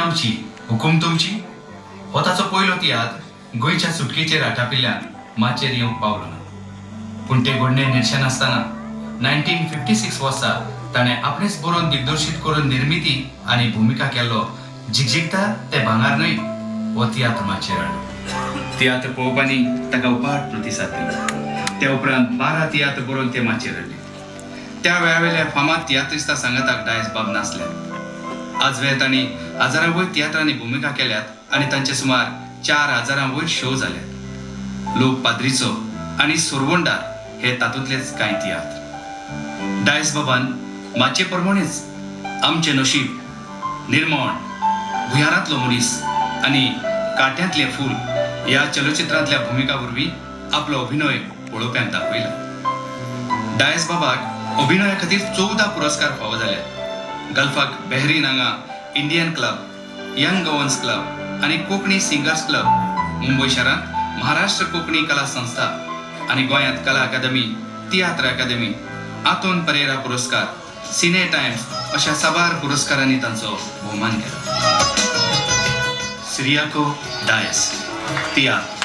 आमची हुकूम तुमची हो ताचो पयलो तियात्र गोंयच्या सुटकेचेर आटापिल्ल्यान माचयेर येवंक पावलो ना. पूण ते घडणे निर्शेनासतना 1956 वर्सा ताणें आपणेच बरोवन, दिग्दर्शीत करून निर्मिती आनी भुमिका केल्लो झिगझिगता ते भांगर न्हय हो तियात्र माचयेर हाडलो. तियात्र पळोवपांनी ताका उपाट प्रतिसाद दिलो. त्या उपरांत 12 तियात्र बरोवन ते माचयेर हाडले. त्या वेळावेल्या फामाद तियात्रिस्ता सांगाताक डायस बाब नासले. आजवेर तांणी हजारां वयर तियात्रांनी भुमिका केल्यात आनी तांचे सुमार 4000 वयर शो जाल्यात. लोक पाद्रीचो आनी सोरवंडार हे तातूंतलेच कांय तियात्र. डायस बाबान माचये प्रमाणेच आमचें नशीब, निर्मोण, भुंयारांतलो मनीस आनी काट्यांतलें फूल ह्या चलचित्रांतल्या भुमिका वरवीं आपलो अभिनय पळोवप्यांक दाखयला. डायस बाबाक अभिनया खातीर 14 पुरस्कार फावो जाल्यात. गल्फाक बेहरीन हांगा Indian club, young Goans club आनी कोंकणी सिंगर्स क्लब, मुंबय शारांत महाराष्ट्र कोंकणी कला संस्था आनी गोंयांत कला अकादमी, तियात्र अकादमी, आंतोन परेरा पुरस्कार, सिने टायम्स अशा साबार पुरस्कारांनी तांचो भोवमान केला. सिरियाको डायस, तियात्र.